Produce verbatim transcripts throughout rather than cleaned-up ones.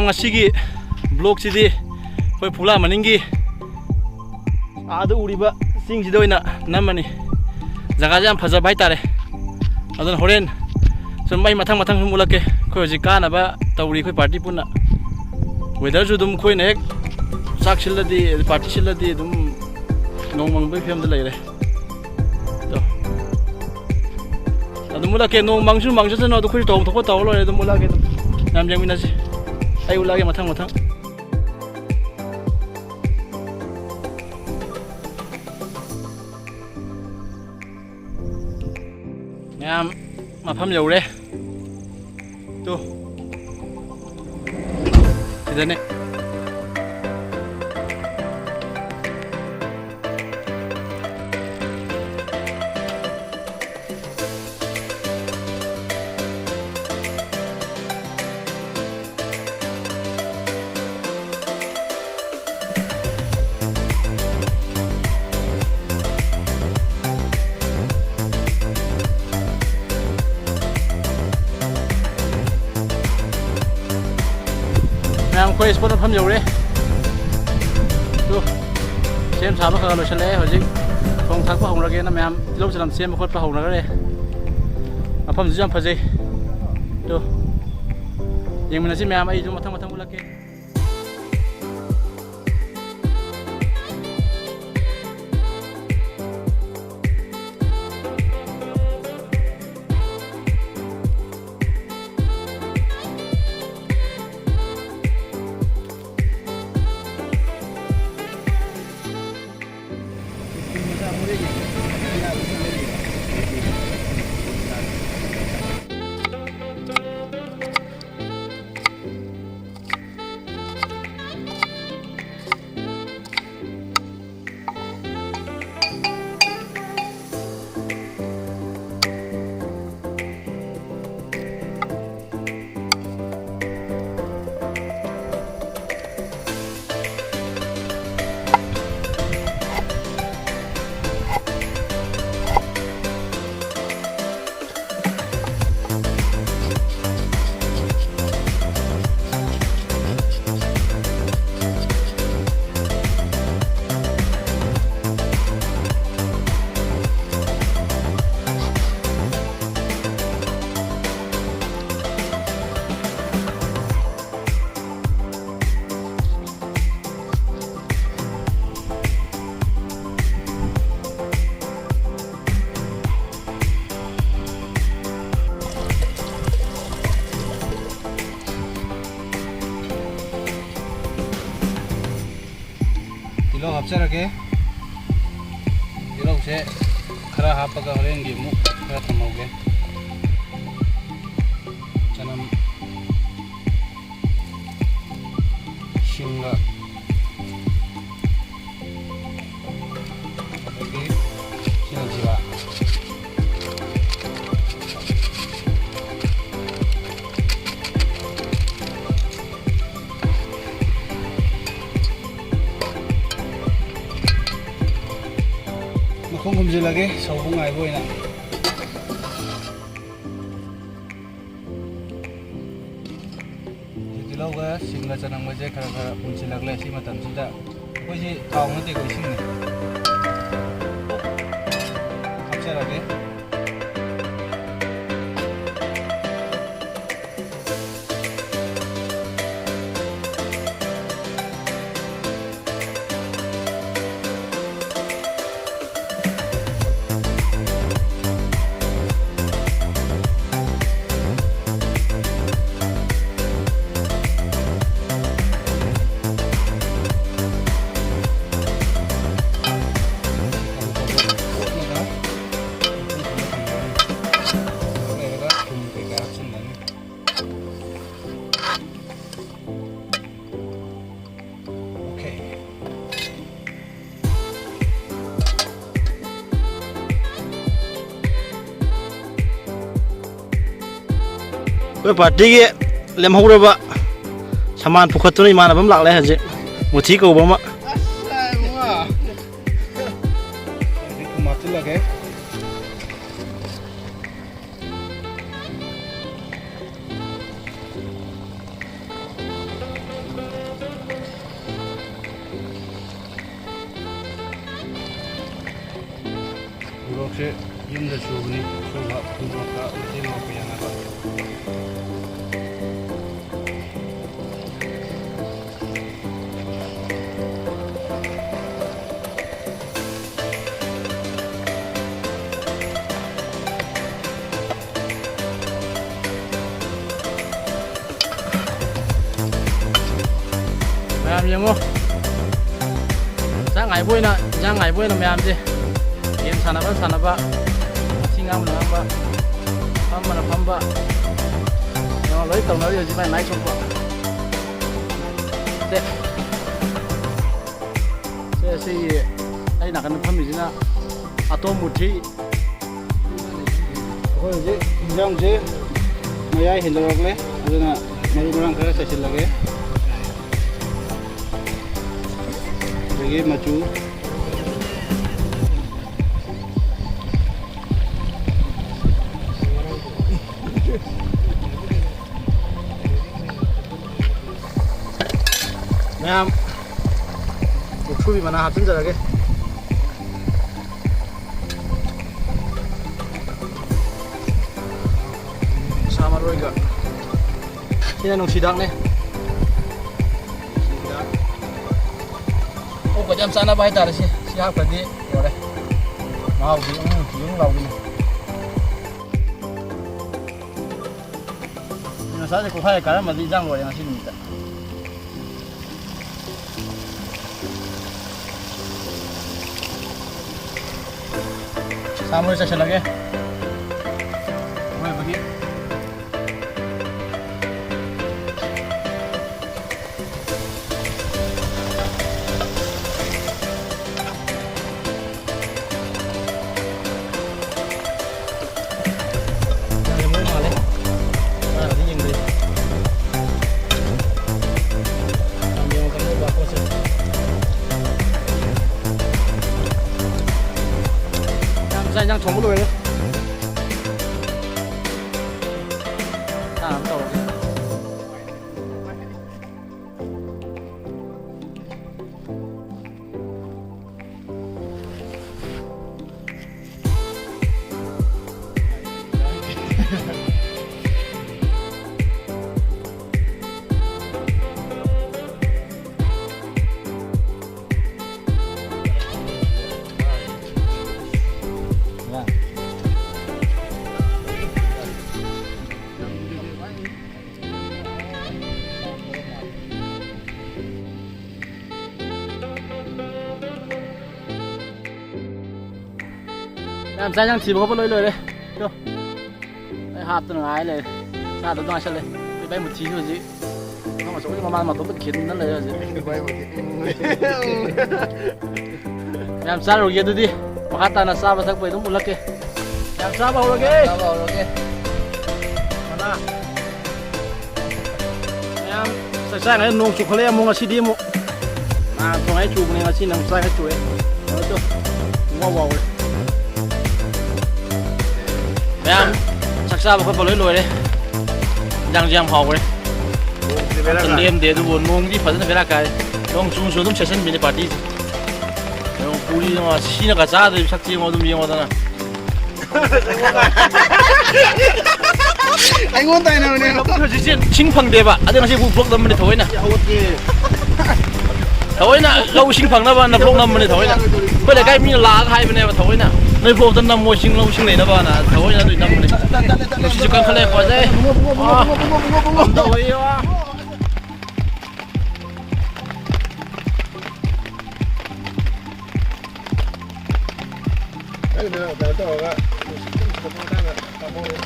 ꯉꯁꯤꯒꯤ vlogꯁꯤꯗꯤ ꯑꯩꯈꯣꯏ ꯐꯨꯂꯥ ꯃꯅꯤꯡꯒꯤ ꯑꯥꯗ ꯎꯔꯤꯕ ꯆꯤꯡꯁꯤꯗ ꯑꯣꯏꯅ ꯅꯝꯃꯅꯤ꯫ ꯖꯒꯥꯁꯦ ꯌꯥꯝ ꯐꯖꯕ ꯍꯥꯏꯇꯥꯔꯦ꯫ ꯑꯗꯨꯅ ꯍꯣꯔꯦꯟ ꯁꯨꯝ ꯑꯩ ꯃꯊꯪ ꯃꯊꯪ ꯁꯨꯝ ꯎꯠꯂꯛꯀꯦ꯫ ꯑꯩꯈꯣꯏ ꯍꯧꯖꯤꯛ ꯀꯥꯅꯕ ꯇꯧꯔꯤ ꯑꯩꯈꯣꯏ party ꯄꯨꯟꯅ꯫ Weatherꯁꯨ ꯑꯗꯨꯝ ꯑꯩꯈꯣꯏꯅ ꯍꯦꯛ ꯆꯥꯛ ꯁꯤꯜꯂꯗꯤ, party ꯁꯤꯜꯂꯗꯤ ꯑꯗꯨꯝ ꯅꯣꯡ ꯃꯪꯕꯒꯤ ꯐꯤꯕꯝꯗ ꯂꯩꯔꯦ꯫ ꯑꯗꯣ ꯑꯗꯨꯝ ꯎꯠꯂꯛꯀꯦ꯫ ꯅꯣꯡ ꯃꯪꯁꯨ ꯃꯪꯖꯁꯅꯨ, ꯑꯗꯨ ꯑꯩꯈꯣꯏꯁꯨ ꯇꯧꯐꯝ ꯊꯣꯛꯄ ꯇꯧꯔ ꯂꯣꯏꯔꯦ꯫ ꯑꯗꯨꯝ ꯎꯠꯂꯛꯑꯒꯦ ꯑꯗꯨꯝ꯫ ꯃꯌꯥꯝ ꯌꯦꯡꯃꯤꯟꯅꯁꯤ꯫ ꯑꯩ ꯎꯠꯂꯛꯑꯒꯦ ꯃꯊꯪ ꯃꯊꯪ꯫ ꯃꯌꯥꯝ ꯃꯐꯝ ꯌꯧꯔꯦ꯫ ꯇꯨ꯫ ꯁꯤꯗꯅꯦ꯫ ꯃꯌꯥꯝ ꯑꯩꯈꯣꯏ spot ꯃꯐꯝ ꯌꯧꯔꯦ꯫ ꯇꯨ, ꯁꯦꯝ ꯁꯥꯕ ꯈꯔ ꯈꯔ ꯂꯣꯏꯁꯤꯜꯂꯛꯑꯦ꯫ ꯍꯧꯖꯤꯛ ꯊꯣꯡ ꯊꯥꯛꯄ ꯍꯧꯅꯒꯦꯅ ꯃꯌꯥꯝ ꯇꯤꯜꯍꯧ ꯆꯅꯝ ꯁꯦꯝꯕ ꯈꯣꯠꯄ ꯍꯧꯅꯈ꯭ꯔꯦ꯫ ꯃꯐꯝꯁꯤꯁꯨ ꯌꯥꯝ ꯐꯖꯩ꯫ ꯇꯨ, ꯌꯦꯡꯃꯤꯟꯅꯁꯤ ꯃꯌꯥꯝ, ꯑꯩꯁꯨ ꯃꯊꯪ ꯃꯊꯪ ꯎꯠꯂꯛꯀꯦ꯫ ꯍꯥꯞꯆꯔꯒꯦ꯫ ꯇꯤꯜꯍꯧꯁꯦ ꯈꯔ ꯍꯥꯞꯄꯒ ꯍꯣꯔꯦꯟꯒꯤ ꯑꯃꯨꯛ ꯈꯔ ꯊꯝꯍꯧꯒꯦ꯫ ꯆꯅꯝ, ꯁꯤꯡꯒ, ꯑꯗꯒꯤ ꯁꯤꯅ ꯖꯤꯔꯥ꯫ ꯃꯈꯨꯝ ꯈꯨꯝꯖꯤꯜꯂꯒꯦ, ꯁꯧꯕ ꯉꯥꯏꯕ ꯑꯣꯏꯅ꯫ ꯇꯤꯜꯍꯧꯒ ꯁꯤꯡꯒ ꯆꯅꯝꯒꯁꯦ ꯈꯔ ꯈꯔ ꯃꯨꯟꯁꯤꯜꯂꯛꯂꯦ꯫ ꯁꯤ ꯃꯇꯝꯁꯤꯗ ꯑꯩꯈꯣꯏꯁꯤ ꯊꯥꯎ ꯅꯠꯇꯦꯀꯣ, ꯏꯁꯤꯡꯅꯤ꯫ ꯍꯥꯞꯆꯔꯒꯦ꯫ ꯂꯩꯔꯒ ꯊꯨꯝ ꯀꯩꯀꯥ ꯍꯥꯞꯆꯤꯟꯒꯅꯤ꯫ ꯑꯣꯀꯦ꯫ ꯑꯩꯈꯣꯏ ꯄꯥꯔꯇꯤꯒꯤ ꯂꯦꯝꯍꯧꯔꯕ ꯁꯃꯥꯟ ꯄꯨꯈꯠꯇꯨꯅ ꯏꯃꯥꯟꯅꯕ ꯑꯃ ꯂꯥꯛꯂꯦ ꯍꯧꯖꯤꯛ, ꯃꯨꯊꯤ ꯀꯧꯕ ꯑꯃ꯫ ꯑꯁ, ꯏꯕꯨꯡꯉꯣ꯫ ꯍꯧꯖꯤꯛ ꯊꯨꯝ ꯍꯥꯞꯆꯤꯜꯂꯒꯦ꯫ ꯎꯔꯣꯛꯁꯦ ꯌꯨꯝꯗ ꯁꯨꯕꯅꯤ, ꯁꯨꯕ ꯎꯔꯣꯛꯇ ꯃꯇꯦꯡ ꯂꯧꯕ ꯌꯥꯅꯕ꯫ ꯃꯌꯥꯝ ꯌꯦꯡꯉꯣ, ꯆꯥꯛ ꯉꯥꯏꯕ ꯑꯣꯏꯅ, ꯏꯟꯖꯥꯡ ꯉꯥꯏꯕ ꯑꯣꯏꯅ ꯃꯌꯥꯝꯁꯦ ꯒꯦꯝ ꯁꯥꯟꯅꯕꯅ ꯁꯥꯟꯅꯕ, ꯋꯥꯊꯤ ꯉꯥꯡꯕꯅ ꯉꯥꯡꯕ, ꯐꯝꯕꯅ ꯐꯝꯕ, ꯌꯦꯡꯉꯣ, ꯂꯣꯏ ꯇꯧꯅꯔꯤ ꯍꯧꯖꯤꯛ ꯃꯥꯏ ꯃꯥꯏ ꯊꯣꯛꯄ꯫ ꯁꯦ, ꯁꯦ, ꯁꯤ ꯑꯩ ꯅꯥꯀꯟꯗ ꯐꯝꯃꯤꯁꯤꯅ ꯑꯇꯣꯝ ꯃꯨꯊꯤ꯫ ꯑꯩꯈꯣꯏ ꯍꯧꯖꯤꯛ ꯏꯟꯖꯥꯡꯁꯦ ꯃꯌꯥꯏ ꯍꯦꯟꯗꯣꯔꯛꯂꯦ, ꯑꯗꯨꯅ ꯃꯔꯨ ꯃꯔꯥꯡ ꯈꯔ ꯆꯥꯏꯁꯤꯜꯂꯒꯦ꯫ ꯑꯗꯒꯤ ꯃꯆꯨ꯫ ꯃꯌꯥꯝ, ꯃꯨꯛꯊ꯭ꯔꯨꯕꯤ ꯃꯅꯥ ꯍꯥꯞꯆꯤꯟꯖꯔꯒꯦ꯫ ꯁꯥ ꯃꯔꯣꯏꯒ꯫ ꯁꯤꯅ ꯅꯨꯡꯁꯤꯗꯥꯛꯅꯦ꯫ ꯑꯣꯛꯀꯗꯤ ꯌꯥꯝ ꯆꯥꯟꯅꯕ ꯍꯥꯏꯇꯥꯔꯦ꯫ ꯁꯤ, ꯁꯤ ꯍꯥꯞꯈ꯭ꯔꯗꯤ ꯂꯣꯏꯔꯦ꯫ ꯃꯍꯥꯎꯗꯤ ꯎꯝ, ꯌꯨꯝ ꯂꯥꯎꯕꯤꯅꯤ꯫ ꯉꯁꯥꯏꯁꯦ ꯀꯣꯛꯐꯥꯏ ꯀꯥꯔꯝꯃꯗꯤ ꯏꯟꯖꯥꯡ ꯂꯣꯏꯔꯦ ꯉꯁꯤ ꯅꯨꯃꯤꯠꯇ꯫ ꯁꯥ ꯃꯔꯣꯏ ꯆꯥꯏꯁꯤꯜꯂꯒꯦ꯫ ꯑꯔꯣꯏꯕꯒꯤ꯫ ꯌꯥꯔꯝꯗꯧ ꯃꯥꯜꯂꯦ꯫ ꯆꯥꯔꯒꯗꯤ ꯌꯦꯡꯗ꯭ꯔꯤ꯫ ꯌꯥꯝ ꯌꯦꯡꯉꯛꯀꯅꯨ ꯕꯥꯀꯣꯁꯦ꯫ ꯌꯥꯝ ꯆꯥꯛ ꯏꯟꯖꯥꯡ ꯊꯣꯡꯕ ꯂꯣꯏꯔꯦ꯫ ꯆꯥꯅꯕ ꯇꯧꯔꯒꯦ꯫ ꯌꯥꯝ ꯆꯥꯛ ꯏꯟꯁꯥꯡ ꯊꯤꯕ ꯈꯣꯠꯄ ꯂꯣꯏ ꯂꯣꯏꯔꯦ꯫ ꯇꯣ꯫ ꯑꯩ ꯍꯥꯞꯇꯅ ꯉꯥꯏ ꯂꯩꯔꯦ꯫ ꯆꯥꯗꯕ ꯉꯥꯏꯁꯜꯂꯦ꯫ ꯑꯩ ꯚꯥꯏ ꯃꯨꯊꯤꯁꯨ ꯍꯧꯖꯤꯛ ꯅꯪ ꯑꯆꯧꯕꯒꯤ ꯃꯃꯥꯡ ꯃꯇꯣꯞꯇ ꯈꯤꯟꯗꯅ ꯂꯩꯔꯦ ꯍꯧꯖꯤꯛ꯫ ꯌꯥꯝ ꯆꯥꯔꯨꯒꯦ ꯑꯗꯨꯗꯤ꯫ ꯃꯈꯥ ꯇꯥꯅ ꯆꯥꯕ ꯊꯛꯄꯩ ꯑꯗꯨꯝ ꯎꯠꯂꯛꯀꯦ꯫ ꯌꯥꯝ ꯆꯥꯕ ꯍꯧꯔꯒꯦ꯫ ꯆꯥꯕ ꯍꯧꯔꯒꯦ꯫ ꯃꯅꯥ꯫ ꯃꯌꯥꯝ ꯆꯥꯛ ꯆꯥꯉꯩ ꯅꯣꯡ ꯆꯨꯈꯠꯂꯛꯑꯦ ꯑꯃꯨꯛ ꯉꯁꯤꯗꯤ ꯑꯃꯨꯛ꯫ ꯅꯍꯥꯟ ꯊꯣꯡꯉꯩ ꯆꯨꯕꯅꯦ, ꯉꯁꯤ ꯅꯪ ꯆꯥꯉꯩ ꯆꯨꯑꯦ꯫ ꯀꯩꯅꯣ ꯇꯧ꯫ ꯏꯋꯥ ꯋꯥꯎꯔꯦ꯫ ꯃꯌꯥꯝ ꯆꯥꯛ ꯆꯥꯕ ꯈꯣꯠꯄ ꯂꯣꯏ ꯂꯣꯏꯔꯦ꯫ ꯏꯟꯖꯥꯡꯁꯨ ꯌꯥꯝ ꯍꯥꯎꯈ꯭ꯔꯦ꯫ ꯅꯣꯡꯁꯦ ꯕꯦꯔꯥ ꯑꯝꯇ ꯀꯥꯏ꯫ ꯂꯦꯝꯗꯦ ꯑꯗꯨꯕꯨ ꯅꯣꯡꯗꯤ ꯐꯖꯅ ꯕꯦꯔꯥ ꯀꯥꯏ꯫ ꯅꯣꯡ ꯆꯨꯁꯨ ꯑꯗꯨꯝ ꯁꯦꯠꯆꯟꯕꯤꯅꯦ ꯄꯥꯔꯇꯤꯁꯦ꯫ ꯌꯦꯡꯉꯣ ꯄꯨꯔꯤ ꯌꯦꯡꯉꯣ ꯁꯤꯅꯒ ꯆꯥꯗꯣꯏꯕ ꯁꯛꯁꯦ ꯌꯦꯡꯉꯣ ꯑꯗꯨꯝ ꯌꯦꯡꯉꯣꯗꯅ꯫ ꯑꯩꯉꯣꯟꯗ ꯍꯥꯏꯅꯕꯅꯦ꯫ ꯑꯩꯈꯣꯏ ꯍꯧꯖꯤꯛꯁꯦ ꯏꯁꯤꯡ ꯐꯪꯗꯦꯕ ꯑꯗꯨ ꯉꯁꯤ ꯕ꯭ꯂꯣꯛ ꯅꯝꯕꯅꯤ ꯊꯑꯣꯏꯅ꯫ ꯊꯑꯣꯏꯅ ꯂꯧ ꯏꯁꯤꯡ ꯐꯪꯅꯕꯅ ꯕ꯭ꯂꯣꯛ ꯅꯝꯕꯅꯤ ꯊꯑꯣꯏꯅ꯫ ꯑꯩꯈꯣꯏ ꯂꯩꯀꯥꯏ ꯃꯤꯅ ꯂꯥꯛꯑꯒ ꯍꯥꯏꯕꯅꯦꯕ ꯊꯑꯣꯏꯅ꯫ ꯅꯣꯏ ꯕ꯭ꯂꯣꯛꯇ ꯅꯝꯃꯣ ꯏꯁꯤꯡ ꯂꯧ ꯏꯁꯤꯡ ꯂꯩꯅꯕꯅ ꯊꯑꯣꯏꯅ ꯑꯗꯨꯏ ꯅꯝꯕꯅꯤ꯫ ꯅꯨꯡꯁꯤꯠꯁꯨ ꯀꯟꯈꯠꯂꯛꯑꯦ ꯐꯖꯩ꯫ ꯑꯥ꯫ ꯉꯝꯗꯧꯕ ꯌꯦꯡꯉꯣ꯫ ꯑꯩꯅ ꯀꯩꯅꯣ ꯇꯧꯔꯒ ꯅꯨꯡꯁꯤꯠ ꯀꯟꯅ ꯁꯤꯠꯂꯛꯄ ꯃꯇꯥꯡꯗ ꯀꯥꯞꯍꯧꯔꯦ꯫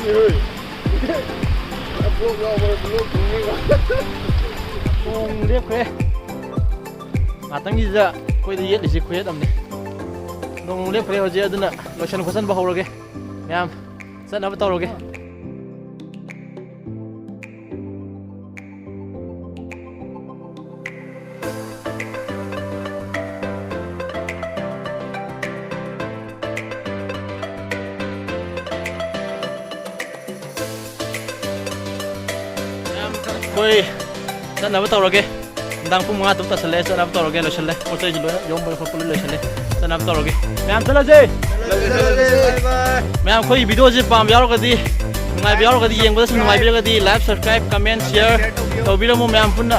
ꯏꯍꯦ꯫ ꯕ꯭ꯂꯣꯛ ꯌꯥꯎꯕ꯭ꯔꯥ? ꯕ꯭ꯂꯣꯛ ꯊꯣꯡꯉꯤꯕ꯫ ꯅꯣꯡ ꯂꯦꯞꯈ꯭ꯔꯦ꯫ ꯉꯥꯛꯇꯪꯒꯤꯁꯤꯗ ꯑꯩꯈꯣꯏꯗ ꯌꯦꯠꯂꯤꯁꯤ ꯈꯨꯌꯦꯠ ꯑꯃꯅꯤ꯫ ꯅꯣꯡ ꯂꯦꯞꯈ꯭ꯔꯦ ꯍꯧꯖꯤꯛ, ꯑꯗꯨꯅ ꯂꯣꯏꯁꯟ ꯈꯣꯠꯆꯟꯕ ꯍꯧꯔꯒꯦ꯫ ꯃꯌꯥꯝ ꯆꯠꯅꯕ ꯇꯧꯔꯒꯦ꯫ ꯑꯩꯈꯣꯏ ꯆꯠꯅꯕ ꯇꯧꯔꯒꯦ꯫ ꯅꯨꯡꯗꯥꯡ ꯄꯨꯡ ꯃꯉꯥ ꯇꯔꯨꯛ ꯇꯥꯁꯜꯂꯦ꯫ ꯆꯠꯅꯕ ꯇꯧꯔꯒꯦ꯫ ꯂꯣꯏꯁꯜꯂꯦ꯫ ꯄꯣꯠ ꯆꯩꯁꯨ ꯂꯣꯏ ꯌꯣꯝꯕ ꯈꯣꯠꯄ ꯂꯣꯏ ꯂꯣꯏꯁꯜꯂꯦ꯫ ꯆꯠꯅꯕ ꯇꯧꯔꯒꯦ꯫ ꯃꯌꯥꯝ ꯆꯠꯂꯁꯦ꯫ ꯃꯌꯥꯝ ꯑꯩꯈꯣꯏꯒꯤ ꯚꯤꯗꯤꯑꯣꯁꯦ ꯄꯥꯝꯕ ꯌꯥꯎꯔꯒꯗꯤ, ꯅꯨꯡꯉꯥꯏꯕ ꯌꯥꯎꯔꯒꯗꯤ, ꯌꯦꯡꯕꯗꯁꯨ ꯅꯨꯡꯉꯥꯏꯕꯤꯔꯒꯗꯤ like, subscribe, comment, share ꯇꯧꯕꯤꯔꯝꯃꯨ ꯃꯌꯥꯝ ꯄꯨꯟꯅ꯫